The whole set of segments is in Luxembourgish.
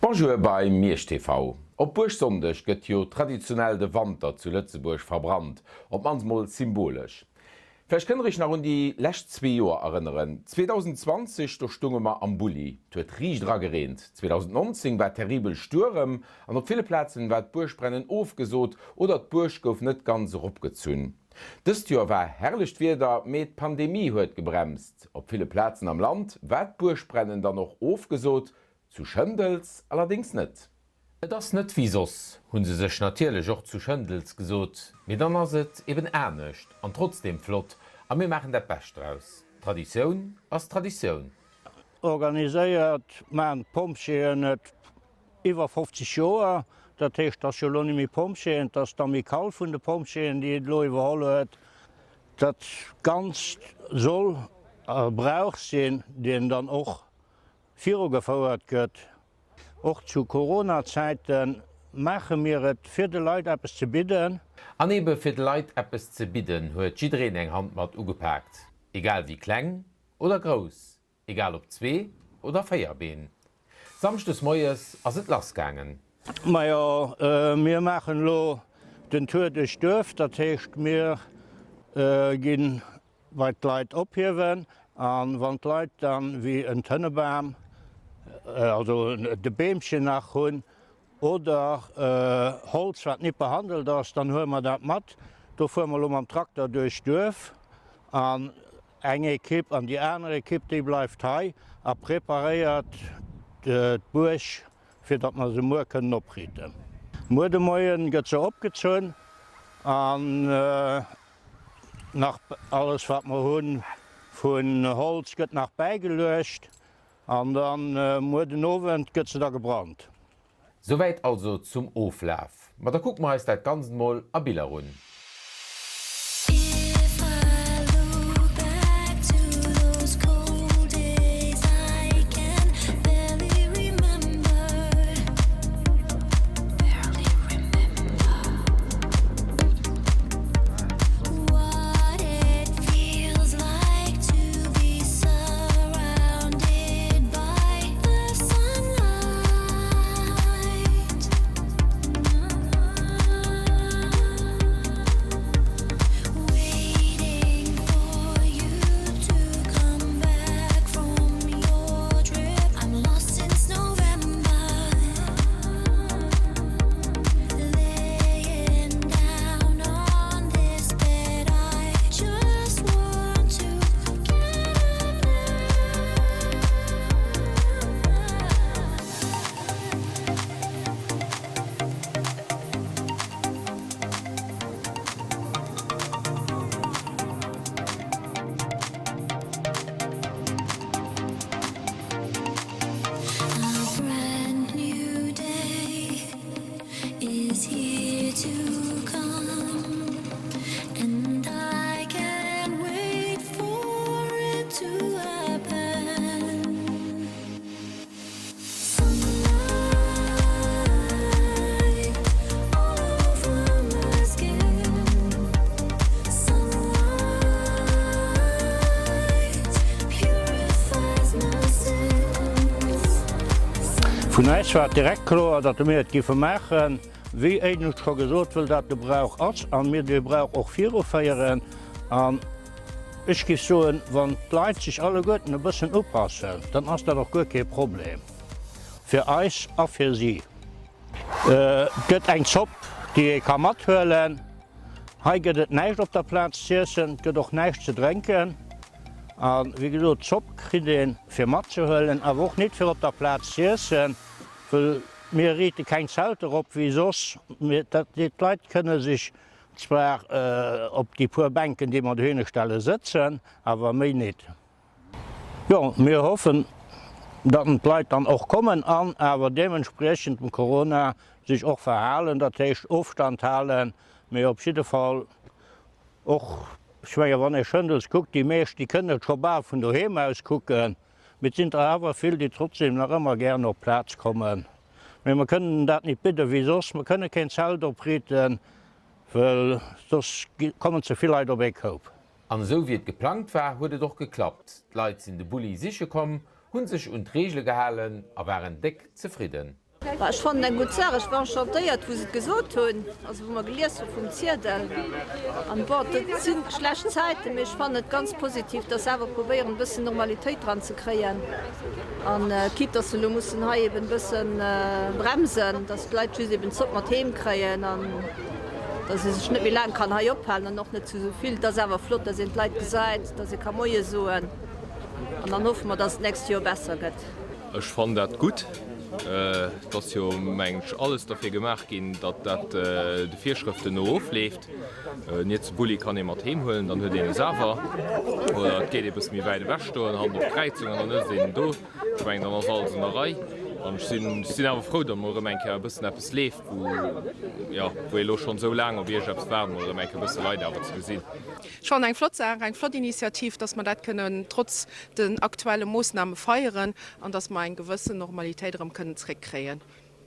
Bonjour bei Miersch TV. Op Buergsonndeg gëtt jo traditionell de Wanter zu Lëtzebuerg verbrannt, op d'mannst mol symbolesch. Vläicht kënnt der iech nach un déi lescht zwee Joer erënneren. 2020, do stounge mer am Bulli, 't huet riicht era gereent. 2019 war terribel Stuerem an op ville Plazen war d'Buergbrennen ofgesot oder d'Buerg gouf net ganz eropgezunn. Dëst Joer war herrlecht Wieder, mee d'Pandemie huet gebremst. Op ville Plazen am Land war d'Buergbrennen dann och ofgesot, zu Schëndels allerdéngs net. Et ass net wéi soss, hu se sech natierlech och zu Schëndels gesot, mee dann ass et eben anescht an trotzdeem flott a mir maachen dat Bescht draus. Traditioun ass Traditioun. Organiséiert maachen d'Pompjeeën et Iwwer 50 Joer, dat heescht, et ass jo elo net méi Pompjeeën, et ass d'Amicale vun de Pompjeeën, déi et elo iwwerholl huet. Dat Ganzt soll e Brauch sinn, deen dann och virugefouert gëtt. Och zu Corona-Zäite maache mir et, fir de Leit eppes ze bidden. An ebe fir de Leit eppes ze bidden, huet jiddereen eng Hand mat ugepaakt, egal wéi kleng oder grouss. Egal op zwee oder véier Been. Samschdes moies ass et lass gaangen. Majo, mir maachen elo den Tour duerch d'Duerf. Dat heescht, mir gi bei d'Leit ophiewen. A wann d'Leit dann wéi en Tënnebam, also de Beemchen nach hunn, Oder Holz wat nit behandelt ass, dann huele mer dat mat. Do fuere mer elo mam Trakter duerch d'Duerf an eng Ekipp an déi aner Ekipp déi bleift hei a preparéiert d'Buerg fir datt mer se muer kënnen opriiten. Muer de Moien gëtt se opgezunn an nach alles wat mer hunn vun Holz gëtt nach bäigeluecht. An dann muer den Owend gëtt se da gebrannt. Souwäit also zum Oflaf. Ma da kucke mer eis dat Ganzt mol a Biller un. Vun eis war et direkt kloer, datt mir et giffe maachen, wéi éinescht scho gesot, wëll dat de Brauch ass a mir dee Brauch och viruféieren. An ech giff soen, wann d'Leit sech alleguerten e bëssen upassen, dann ass dat och guer kee Problem fir eis a fir si. Et gëtt eng Zopp, déi ee ka mathuelen. Hei gëtt et näischt op der Plaz z'iessen, et gëtt och näischt ze drénken. A wéi gesot, d'Zopp kritt ee fir matzehuelen, awer och nit fir op der Plaz z'iessen, wëll mir riite keng Zelter op wéi soss. D'Leit kënne sech zwar op déi puer Bänken, déi mer dohinne stellen, sëtzen, awer méi nit. Jo, mir hoffen, datt d'Leit dann och kommen an awer deementspriechend dem Corona sech och verhalen, dat heescht Ofstand halen, mee op jidde Fall och, ech menge wann ee Schëndels kuckt, déi meescht déi kënnen et scho bal vun doheem aus kucken, mee et sinn der awer vill, déi trotzdem nach ëmmer gären op d'Plaz kommen. Mee mer kënnen dat nit bidde wéi soss, mer kënne keen Zelt opriiten, wëll soss kommen ze vill Leit op ee Koup. An esou wéi et geplangt war, huet et och geklappt. D'Leit sinn de Bulli siche komm, hunn sech un d'Reegele gehalen a waren déck zefridden. Ech fannen eng gutt Saach. Ech war enchantéiert, wou se et gesot hunn, also wou mer gelies hu vum Ziedel. An bon, et si schlecht Zäiten, mee ech fannen et ganz positiv, dass se awer probéieren, e bëssen Normalitéit dran ze kréien. An quitte dass se elo mussen hei eben e bësse bremsen, dass d'Leit just eben d'Zopp mat heem kréien an dass ee sech net méi laang kann hei ophalen an och net zu esou vill. Et ass awer flott, dass een d'Leit gesäit, dass ee ka Moie soen. An dann hoffe mer, dass et d'nächst Joer besser gëtt. Ech fannen dat gutt. Et ass jo, mengen ech, alles derfir gemaach ginn, datt dat de Virschrëften no ofleeft. En Ierzebulli kann ee mat heem huelen, dann huet een e sawer. Oder et geet ee bësse méi wäit ewech stoen, hannen op d'Kräizung, an dann ësst een en do. Ech mengen, dann ass alles an der Rei. An ech sinn, ech sinn awer frou, datt mol erëm eng Kéier e bëssen eppes leeft, wou, jo, wou ee lo schonn esou laang op iergeppes waart, mol erëm eng Kéier e bësse Leit awer ze gesinn. Ech fannen eng flott Saach, eng flott Initiativ, dass mer dat kënnen trotz den aktuelle Moossname feieren an dass mer eng gewëssen Normalitéit erëm kënnen zréckkréien.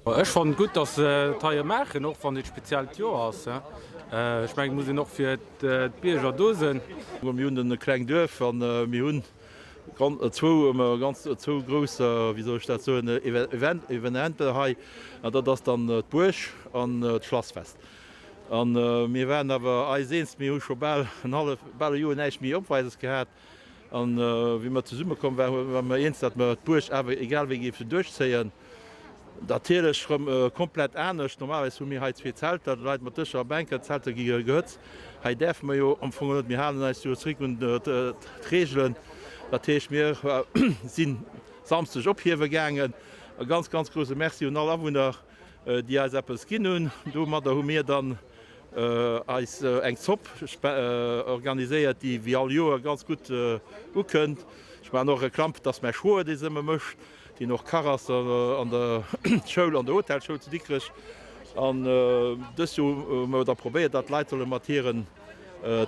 Ech fannen et gutt, dass se et hei maachen, och wann et speziellt Joer ass. Ech mengen, et muss een och fir d'Bierger do sinn. Mir hunn e kleng Duerf a mir hunn zwou ganz zwou grouss, wéi soll ech dat soen, Evenementer hei, an dat ass dann d'Buerg an d'Schlassfest. A mir waren awer eis eens, mir hu scho bal en hallef, bal e Joer näischt méi Opweises gehat. A wéi mer zesummekomm waren, ware mer eens, datt mer d'Buerg awer egal wéi géifen duerchzéien. Natierlech rëm komplett anescht. Normalerweis hu mir hei zwee Zelter, Leit mat Dëscher a Bänken, d'Zelter gi gehëtzt. Hei däerfe mer jo am Fong net, mir halen eis jo zréck un d'Reegelen. Dat heescht, mir si Samsdeg ophiewe gaangen. E ganz, ganz grouse Merci un all Awunner, déi eis eppes ginn hunn. Domadder hu mir dann eis eng Zopp organiséiert, déi wéi all Joer ganz gutt ukënnt. Ech maachen och Reklamm, dass mäi Schwoer dee se ëmmer mécht, deen och Kach ass an der Schoul, an der Hotelschoul zu Dikrech. An dëst Joer hu mer da probéiert, datt d'Leit solle mat hiren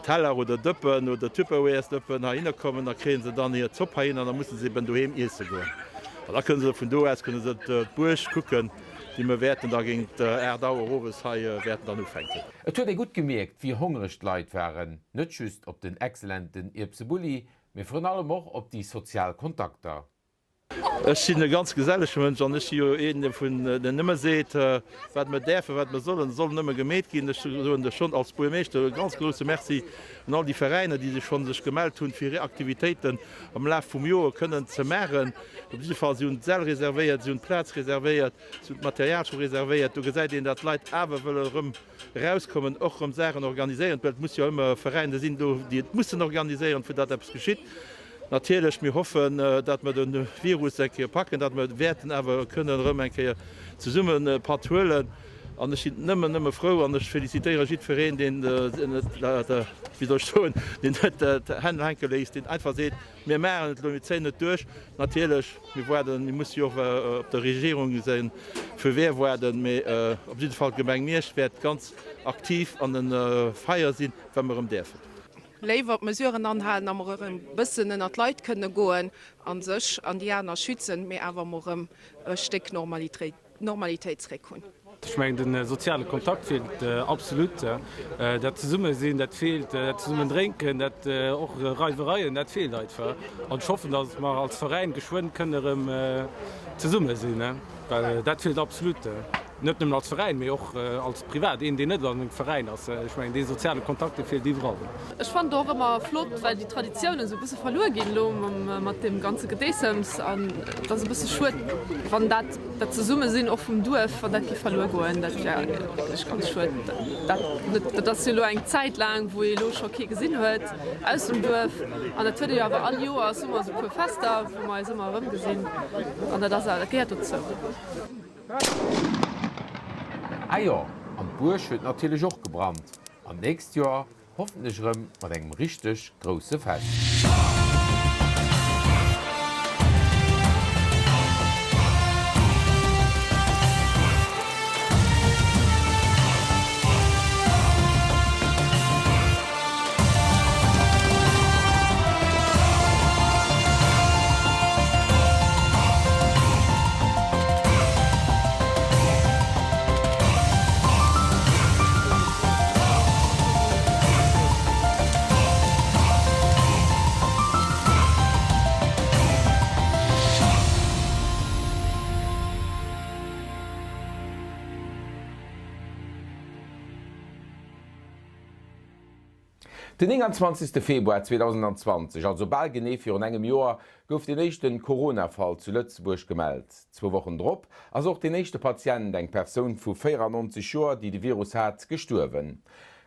Teller oder Dëppen oder Tupperwares-Dëppen heihinner kommen, da kréie se dann hir Zopp heihin an da musse se eben doheem iesse goen. An da kënne se vun do aus kënne se d'Buerg kucken, déi mer wäerten da géint 8 Auer owes hei wäerten dann ufänken. Et huet ee gutt gemierkt, wéi hongreg d'Leit waren, net just op den excellenten Ierbsebulli, mee virun allem och op déi sozial Kontakter. Ech sinn e ganz gesellege Mënsch an ech si jo een, deen nëmme seet, wat mer däerfen, wat mer sollen. Et soll nëmme gemeet ginn. Ech soen da schonn als Buergermeeschter e ganz grousse Merci un all déi Veräiner, déi sech schonn sech gemellt hunn, fir hir Aktivitéiten am Laf vum Joer kënnen ze maachen. Op jidde Fall, si hunn d'Säll reservéiert, si hunn d'Plaz reservéiert, si hunn d'Material scho reservéiert. Do gesäit een, datt d'Leit awer wëlle erëm Erauskommen, och erëm Saachen organiséieren, well et muss jo ëmmer Veräiner sinn do, déi et mussen organiséieren, fir datt eppes geschitt. Natierlech, mir hoffen, datt mer de Virus eng Kéier packen, datt mer wäerten awer kënnen erëm eng Kéier zesumme Patt huelen. An ech sinn nëmmen, nëmme frou an ech felicitéiere jiddwereen, deen net, wéi soll ech soen, deen net d'Hänn hänke léisst, deen einfach seet, Mir maachen et elo, mir zéien et duerch. Natierlech, mir waarden, mir musse jo och op der Regierung säi Feu vert waarden, mee op jidde Fall d'Gemeng Miersch wäert ganz aktiv an de Feier sinn, wa mer erëm däerfen. Léiwer d'Mesuren anhalen a mer erëm e bëssen ënnert d'Leit kënne goen a sech an déi aner schützen, mee awer mol erëm e Stéck Normalitéit. Normalitéit zréck hunn. Ech mengen, de soziale Kontakt feelt absolut. Dat Zesummesinn, dat feelt, dat zesummen drénken, dat och Reiwereien, dat feelt einfach. An ech hoffen, datt mer als Veräin geschwënn kënne erëm zesumme sinn, well dat feelt absolut. Net nëmmen als Veräin, mee och als privat, een deen net an engem Veräin ass. Ech mengen, dee soziale Kontakt, dee feelt iwwerall. Ech fannen et och ëmmer flott, well déi Traditiounen esou e bësse verluer ginn elo mat deem ganze Gedeessems an et ass e bësse schued, wann dat dat Zesummesinn och vum Duerf, wann dat géif verluer goen. Dat wär wierklech ganz schued. Dat net, dat ass jo elo eng Zäit laang, wou ee elo scho kee gesinn huet aus dem Duerf an dat huet ee jo awer all Joers hu mer esou e puer Fester, wou mer eis ëmmer erëmgesinn an dat ass awer, dat gehéiert dozou. Ah jo, an d'Buerg huet natierlech och gebrannt. An d'nächst Joer hoffentlech erëm mat engem richteg grousse Fest. Den 29. Februar 2020, also bal genee virun engem Joer, gouf deen éischte Corona-Fall zu Lëtzebuerg gemellt. Zwou Wochen drop ass och deen éischte Patient, eng Persoun vu 94 Joer, déi de Virus hat, gestuerwen.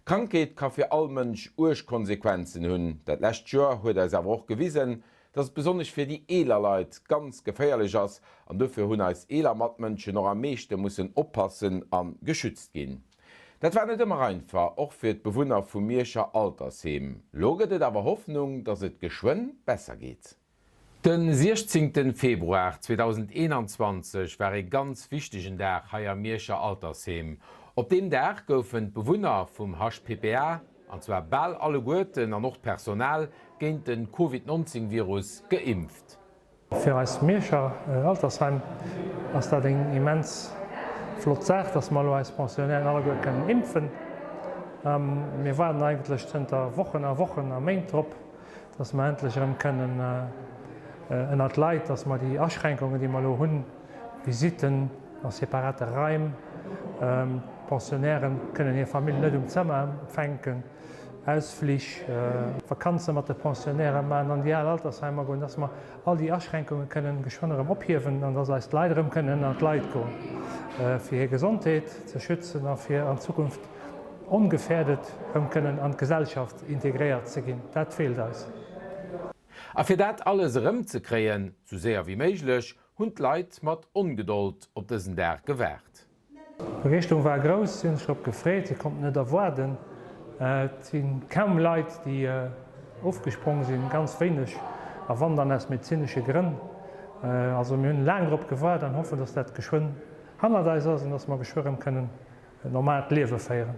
D'Krankheet ka fir all Mënsch uerg Konsequenzen hunn. Dat lescht Joer huet eis awer och gewisen, dass et besonnesch fir déi eeler Leit ganz geféierlech ass an dofir hunn eis eeler Matmënschen och am meeschte mussen oppassen a geschützt ginn. Dat war net ëmmer einfach, och fir d'Bewunner vum Mierscher Altersheem. Lo gëtt et awer Hoffnung, datt et geschwënn besser geet. De 16 Februar 2021 war ee ganz wichtegen Dag hei am Mierscher Altersheem. Op deem Dag goufen d'Bewunner vum HPPA, an zwar bal alleguerten an och d'Personal, géint de Covid 19 Virus geimpft. Fir eist Mierscher Altersheim ass dat eng immens flott Saach, dass mer elo eis Pensionnairen alleguer kënnen impfen. Mir waarden eigentlech zënter Wochen a Wochen a Méint drop, dass mer endlech erëm kënnen ënnert d'Leit, dass mer déi Aschränkungen, déi mer elo hunn, Visitten a separate Raim, d'Pensionnairen kënnen hir Famill net um Zëmmer empfänken, Ausflich, Vakanze mat de Pensionnairë maachen, an déi al Altersheimer goen, dass mer all déi Aschränkunge kënnen geschwënn erëm ophiewen an dass eis d'Leit erëm kënnen ënnert d'Leit goen, fir hir Gesondheet ze schützen a fir an Zukunft ongefährdet erëm kënnen an d'Gesellschaft integréiert ze ginn. Dat feelt eis. A fir dat alles erëmzekréien, sou séier wéi méiglech, hunn d'Leit mat Ongedold op dësen Dag gewaart. D'Begeeschterung war grouss, si hunn sech drop gefreet, si konnten net erwaarden. Et si kaum Leit, déi ofgesprong sinn, ganz wéineg, a wann, dann aus medezinesche Grënn. Also mir hunn laang drop gewaart an hoffen, dass dat geschwënn hannert eis ass an dass mer geschwë rëm kënnen en normaalt Liewe féieren.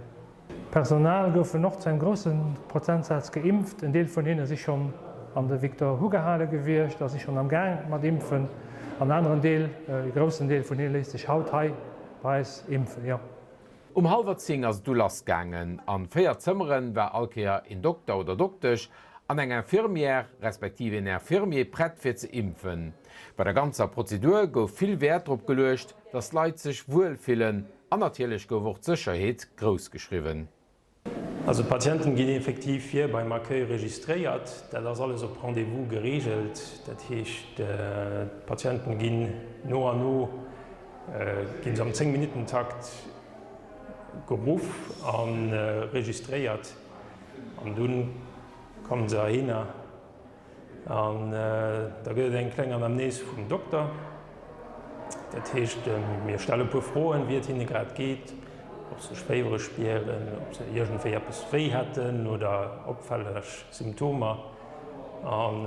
D'Personal goufen och zu engem grousse Prozentsaz geimpft. En Deel vun hinne si schonn an de Victor Hugo-Hale gewiescht a si schonn am Gaang mat impfen. An aneren Deel, e groussen Deel vun hinne léisst sech haut hei bei eis impfen, jo. Um hallwer 10 ass et du lass gaangen. An 4 Zëmmeren war all Kéier een Dokter oder Doktesch an eng Infirmière respektiv een Infirmier prett fir ze impfen. Bei der ganzer Prozedur gouf vill Wäert drop geluecht, dass d'Leit sech wuel fillen An natierlech gouf och d'Sécherheet grouss geschriwwen. Also d'Patienten ginn effektiv vir beim Accueil registréiert. Dat ass alles op Rendez-vous gereegelt. Dat heescht, d'Patienten ginn no an no, ginn se am 10 Minutten-Takt geruff a registréiert an dunn kommen se heihinner. An da gëtt et eng kleng Anamnese vum Dokter. Dat heescht, mir stelle e puer Froen, wéi et hinne grad geet, ob se sech féiwereg spieren, ob se iergendwéi eppes wéi hätten oder opfälleg Symptomer. An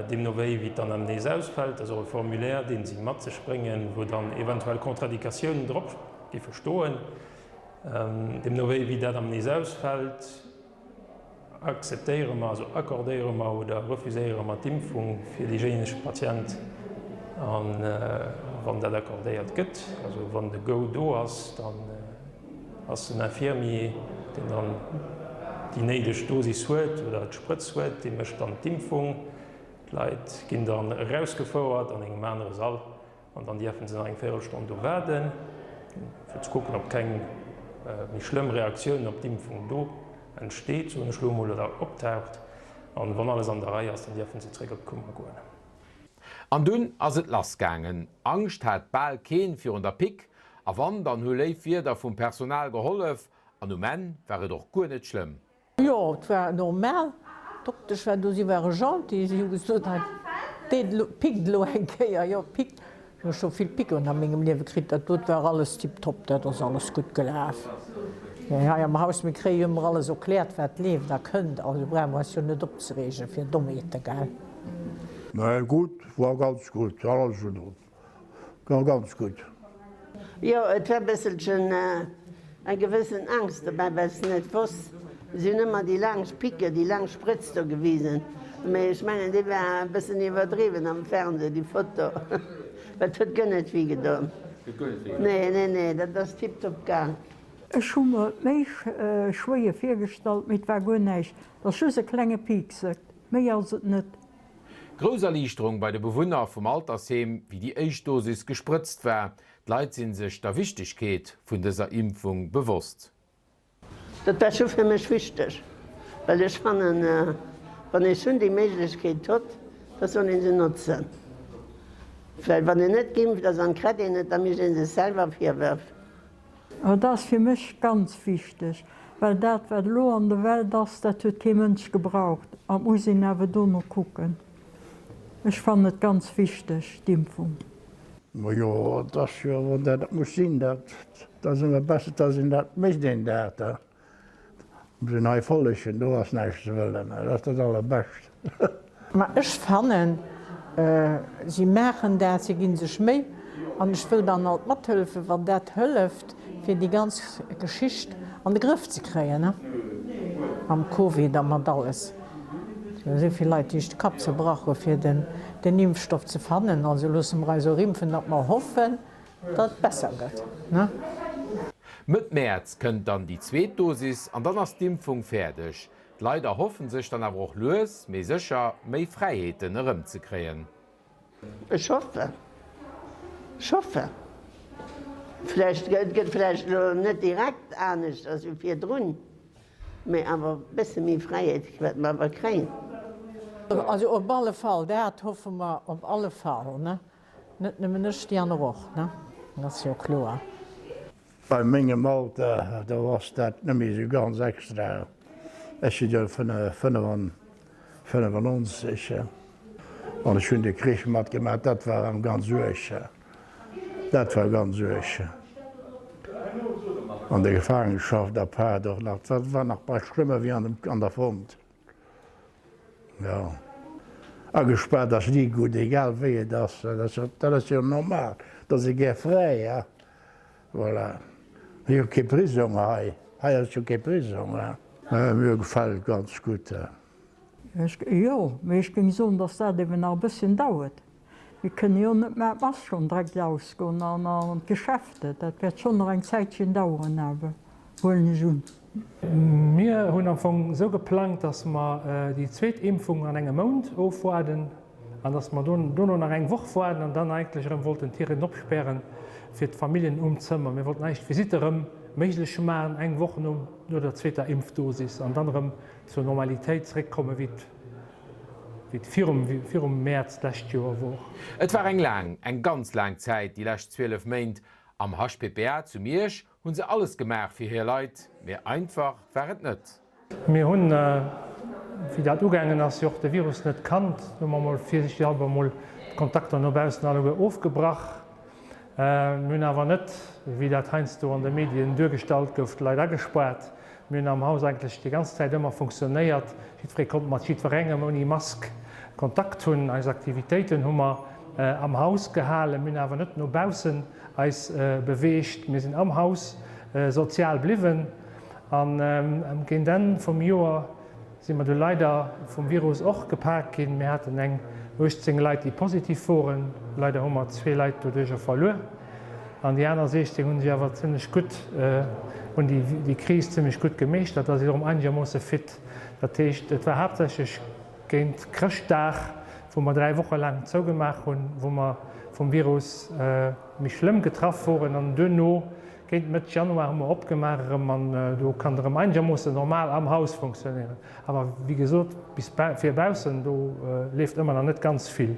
deemno wéi, wéi d'Anamnese ausfält, dat ass och e Formulaire, dee si mat sech bréngen, wou dann eventuell Contradicatiounen drop géife stoen. Deemno wéi, wéi d'Anamnese ausfält, Akzeptéiere mer, also accordéiere mer oder refuséiere mer d'Impfung fir deejéinege Patient? A wann dat accordéiert gëtt, also wann de Go do ass, dann ass den Infirmier, deen dann déi néideg Dosis huet oder d'Sprëtz huet, dee mécht dann d'Impfung. D'Leit ginn dann erausgefouert an engem anere Sall An dann dierfen se nach eng Véierelstonn do waarden, fir ze kucken, ob keng méi schlëmm Reaktioun op d'Impfung do entsteet, soen ech elo emol, oder optaucht. An wann alles an der Rei ass, dann dierfen se zréck op d'Kummer goen. An dunn ass et lass gaangen. Angscht hat bal keen virun der Pick, a wann, dann hu léif Wierder vum Personal gehollef, an um Enn war et och guer net schlëmm. Jo, et war normal. D'Doktesch war do, si ware gentil, si hu gesot, hei deet elo, pickt elo eng Kéier. Jo, pickt. Ech hu scho vill Picken a mengem Liewe kritt, dat dot war alles tiptop, dat ass alles gutt gelaf. Mee hei am Haus, mir kréie jo ëmmer alles erkläert, wat leeft a kënnt, also brauche mer eis jo net opzereegen fir Dommheete, gell? Nee, gutt, war ganz gutt, alles in Ordnung. War ganz gutt. Jo, et war bësselchen eng gewëssen Angst dobäi, well s de net wosst. Si hunn ëmmer déi laang Pique, déi laang Sprëtz do gewisen, mee ech mengen, déi war e bëssen iwwerdriwwen am Fernseh, déi Foto, well et huet guer net wéi gedon. Nee, nee, nee, dat ass tiptop gaang. Ech hu mer et méi schwéier virgestallt, mee et war guer näischt. Et ass just e klenge Piekset, méi ass et net. Grouss Erliichterung bei de Bewunner vum Altersheem, wéi déi éischt Dosis gesprëtzt war. D'Leit si sech der Wichtegkeet vun dëser Impfung bewosst. Dat war scho fir mech wichteg. Well ech fannen, wann ee schonn déi Méiglechkeet huet, da soll ee se notzen. Well wann een net geimpft ass an kret een et, da mécht ee sech selwer Virwërf. Dat ass fir mech ganz wichteg, well dat wat elo an der Welt ass, dat huet kee Mënsch gebraucht an et muss een awer dono kucken. Ech fannen et ganz wichteg, d'Impfung. Majo, et ass jo, wann dat muss sinn, dat ass ëmmer besser, dass een dat mécht, een dat. Muss een hei follegen, do ass näischt ze wëllen, dat ass dat allerbescht. Ma ech fannen, si maachen dat, si gi sech Méi an ech wëll dann alt mathëllefen, wann dat hëlleft, fir déi ganz Geschicht an de Grëff ze kréien, mam Covid a mat alles. Et sinn esou vill Leit, déi sech de Kapp zerbrach hu fir den Impfstoff ze fannen. Also loosse mer eis och impfen, datt mer hoffen, datt et besser gëtt. Mëtt Mäerz kënnt dann déi zweet Dosis an dann ass d'Impfung fäerdeg. D'Leit erhoffen sech dann awer och lues mee sécher méi Fräiheeten erëmzekréien. Ech hoffen, ech hoffen. Vläicht, et gëtt vläicht elo net direkt anescht als wéi virdrun, mee awer e bësse méi Fräiheet wäerte mer awer kréien. Also op alle Fall, dat hoffe mer op alle Fall, ne? Net nëmmen ech, déi aner och, ne? Dat ass jo kloer. Bei mengem Alter, do ass dat net méi esou ganz extra. Ech sinn jo 95 an ech hunn de Krich matgemaach. Dat war erëm ganz uerg. Dat war ganz uerg. An der Gefaangenschaft apaart och nach. Dat war nach bal schlëmmer wéi an der Front. Jo, agespaart ass ni gutt, egal wéi et ass. Dat ass jo normal, dass ee gär fräi, ja. Voilà. Mir hu kee Prisong hei. Hei ass jo kee Prisong, ja. Mir gefält et ganz gutt. Jo, mee ech géing soen, dass dat eben nach e bësschen dauert. Mir kënne jo net mar d'Mask schonn direkt ausgoen an an d'Geschäfte. Dat wäert schonn nach eng Zäitchen daueren awer, huelen ech un. Mir hunn am Fong esou geplangt, datt mer déi zweet Impfung an engem Mount ofwaarden an datt mer dono nach eng Woch waarden an dann eigentlech erëm wollten d'Tieren opspären fir d'Familljen um Zëmmer. Mir wollten eigentlech d'Visitte erëm méiglech maachen eng Woch no der zweeter Impfdosis an dann erëm zur Normalitéit zeréckkommen, wéi et wéi et virum, virum Mäerz d'lescht Joer wor. Et war eng laang, eng ganz laang Zäit, déi lescht 12 Méint. Am HPPA zu Miersch hu se alles gemaach fir hir Leit, mee einfach war et net. Mir hunn, wéi dat ugaangen ass, jo och de Virus net kannt. Do hu mer emol virsiichtighalber emol d'Kontakter no baussen alleguer ofgebrach. Mir hunn awer net, wéi dat heiansdo an de Medien duergestallt gouf, d'Leit agespaart. Mir hunn am Haus eigentlech déi ganz Zäit ëmmer funktionéiert. Jiddweree konnt mat jiddwerengem ouni Mask Kontakt hunn. Eis Aktivitéiten hu mer am Haus gehalen. Mir hunn awer net no baussen eis beweegt. Mir sinn am Haus sozial bliwwen. An géint Enn vum Joer Si mer du leider vum Virus och gepaakt ginn. Mir haten eng 18 Leit déi positiv woren. Leider hu mer zwee Leit doduercher verluer. An déi aner 16 hunn sech awer zimlech gutt, hunn déi Kris zimlech gutt gemeeschtert a sinn erëm einegermoosse fit. Dat heescht, et war haaptsächlech géint Chrëschtdag, wou mer 3 Woche laang zougemaach hunn, wou mer vum Virus méi schlëmm getraff woren. An duerno Géint Mëtt Januar hu mer opgemaach erëm an do kann erëm einegermoossen normal am Haus funktionéieren. Awer wéi gesot, bis fir baussen, do leeft ëmmer nach net ganz vill.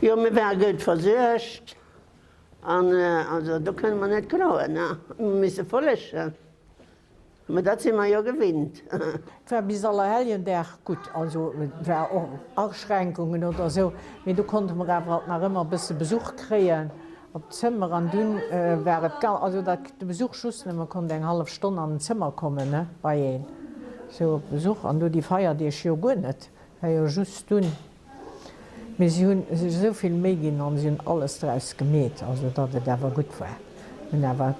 Jo, mir ware gutt versuergt an also do kënne mer net kloen, mir misse follegen. Mä dat si mer jo gewinnt. Et war bis Allerheljendag gutt, also et war och Aschränkungen oder esou, mee do konnte mer awer alt nach ëmmer e bësse Besuch kréien op d'Zëmmer an dunn war et ga, also datt de Besuch just nëmme konnt eng hallef Stonn an den Zëmmer kommen, ne, bei een esou op Besuch an do déi Feierdeeg jo guer net, war jo just dunn. Mee si hunn sech esou vill Méi ginn an si hunn alles draus gemeet, also datt et awer gutt war. Hunn awer,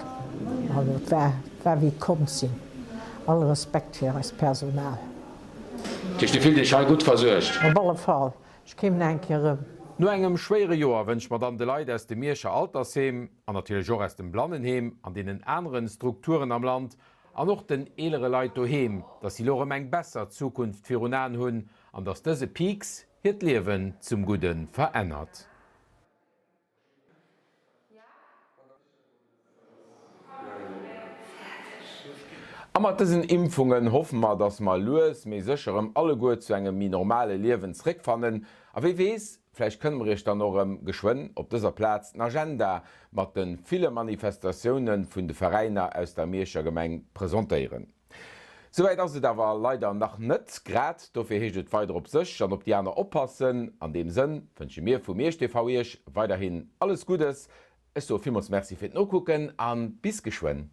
also et war, et war wéi et konnt sinn. All Respekt fir eist Personal. Dat heescht, Dir fillt Iech hei gutt versuergt? Op alle Fall, ech kéim nach eng Kéier erëm. No engem schwéiere Joer wënscht mer dann de Leit aus dem Mierscher Altersheem an natierlech och aus dem Blannenheem an deenen aneren Strukturen am Land an och den eelere Leit doheem, dass si lo erëm eng besser Zukunft virun Aen hunn an dass dëse Peaks hiert Liewen zum Gudde verännert. A mat dësen Impfungen hoffe mer, dass mer lues mee sécher erëm alleguer zu engem méi normale Liewen zréckfannen. A wie weess, vläicht kënne mer iech dann och erëm geschwënn op dëser Plaz den Agenda mat de ville Manifestatioune vun de Veräiner aus der Mierscher Gemeng presentéieren. Souwäit ass et awer leider nach net. Grad dofir heescht et weider op sech an op déi aner oppassen. An deem Sënn wënsche mir vu Miersch TV iech weiderhin alles Guddes. Ech soe villmools Merci fir d'Nokucken an bis geschwënn.